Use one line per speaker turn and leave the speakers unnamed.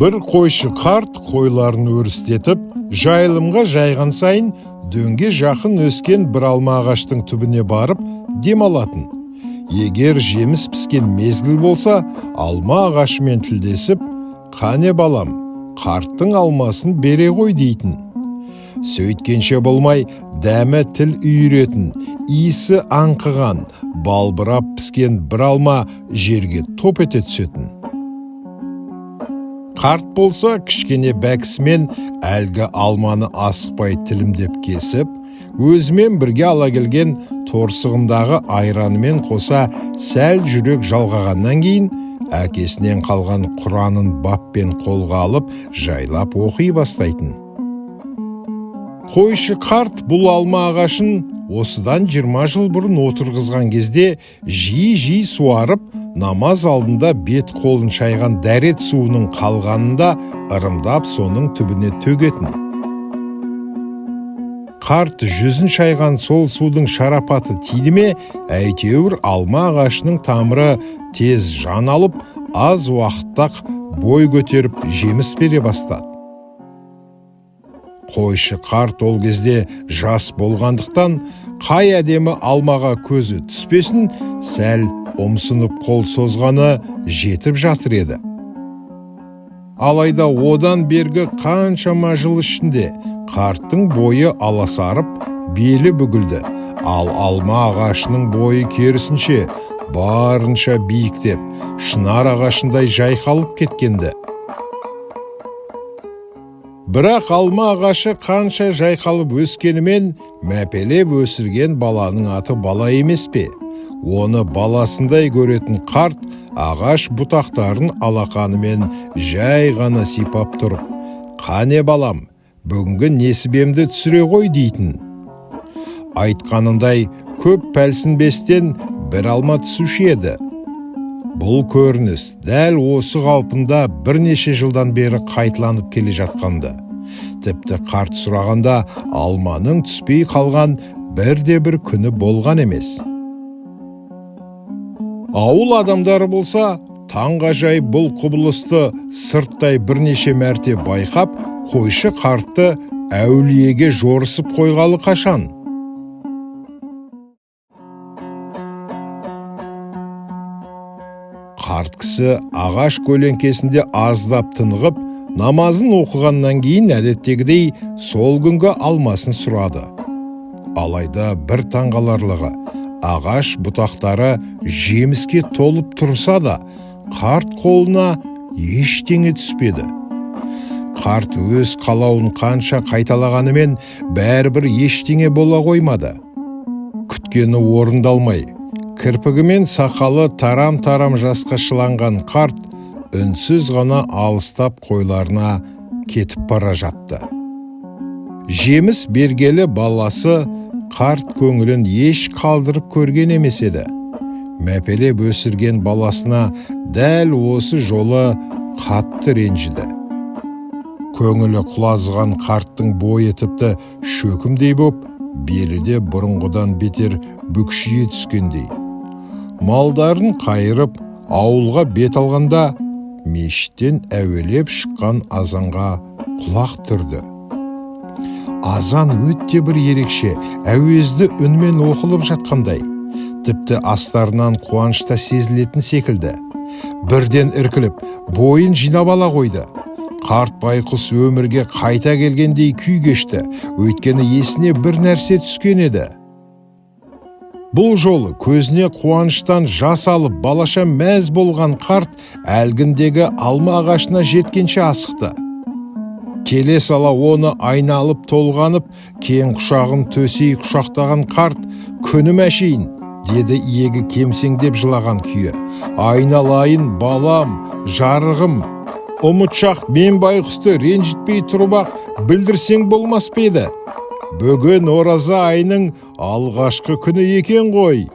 Бір қойшы қарт қойларын өрістетіп, жайылымға жайған сайын дөңге жақын өскен бір алма ағаштың түбіне барып демалатын. Егер жеміс піскен мезгіл болса, алма ағашымен тілдесіп, «Қане, балам, қарттың алмасын бере ғой», – дейтін. Сөйткенше болмай, дәмі тіл үйіретін, иісі аңқыған, балбырап піскен бір алма жерге топ ете түсетін. Қарт болса, кішкене бәкісімен әлгі алманы асықпай тілімдеп кесіп, өзімен бірге ала келген торсығындағы айранымен қоса сәл жүрек жалғағаннан кейін, әкесінен қалған Құранын баппен қолға алып, жайлап оқи бастайтын. Қойшы қарт бұл алма ағашын осыдан 20 жыл бұрын отырғызған кезде жиі-жиі суарып, намаз алдында бет қолын шайған дәрет суының қалғанын да ырымдап соның түбіне төгетін. Қарт жүзін шайған сол судың шарапаты тиді ме, әйтеуір алма ағашының тамыры тез жан алып, аз уақытта бой көтеріп, жеміс бере бастады. Қойшы қарт ол кезде жас болғандықтан, қай әдемі алмаға көзі түспесін, сәл ұмсынып қол созғаны жетіп жатыр еді. Алайда одан бергі қаншама жыл ішінде қарттың бойы аласарып, белі бүгілді, ал алма ағашының бойы керісінше барынша биіктеп, шынар ағашындай жайқалып кеткенді. Бірақ алма ағашы қанша жайқалып өскенімен, мәпелеп өсірген баланың аты бала емес пе? Оны баласындай көретін қарт ағаш бұтақтарын алақанымен жай ғана сипап тұрып, «Қане, балам, бүгінгі несібемді түсіре ғой», – дейтін. Айтқанындай, көп пәлсінбестен бір алма түсуші еді. Бұл көрініс дәл осы қалпында бірнеше жылдан бері қайталанып келе жатқанды. Тіпті қарт сұрағанда алманың түспей қалған бірде бір күні болған емес. Ауыл адамдары болса, таңғажайып бұл құбылысты сырттай бірнеше мәрте байқап, қойшы қартты әулиеге жорысып қойғалы қашан. Қарт кісі ағаш көлеңкесінде аздап тынығып, намазын оқығаннан кейін әдеттегідей сол күнгі алмасын сұрады. Алайда бір таңғаларлығы, ағаш бұтақтары жеміске толып тұрса да, қарт қолына ештеңе түспеді. Қарт өз қалауын қанша қайталағанымен, бәрібір ештеңе бола қоймады. Күткені орындалмай, кірпігі мен сақалы тарам-тарам жасқа шыланған қарт үнсіз ғана алыстап қойларына кетіп бара жатты. Жеміс бергелі баласы қарт көңілін еш қалдырып көрген емес еді. Мәпелеп өсірген баласына дәл осы жолы қатты ренжіді. Көңілі құлазыған қарттың бойы тіпті шөкімдей боп, белі де бұрынғыдан бетер бүкшие түскендей. Малдарын қайырып, ауылға бет алғанда, мешіттен әуелеп шыққан азанға құлақ түрді. Азан өте бір ерекше, әуезді үнмен оқылып жатқандай. Тіпті астарынан қуаныш та сезілетін секілді. Бірден іркіліп, бойын жинап ала қойды. Қарт байқұс өмірге қайта келгендей күй кешті, өйткені есіне бір нәрсе түскен еді. Бұл жолы көзіне қуаныштан жас алып, балаша мәз болған қарт әлгіндегі алма ағашына жеткенше асықты. Келе сала оны айналып толғанып, кең құшағын төсей құшақтаған қарт, «Күнім әшейін», – деді иегі кемсеңдеп жылаған күйі. «Айналайын балам, жарығым, ұмытшақ мен байғұсты ренжітпей тұрып-ақ білдірсең болмас па еді? Бүгін ораза айының алғашқы күні екен ғой».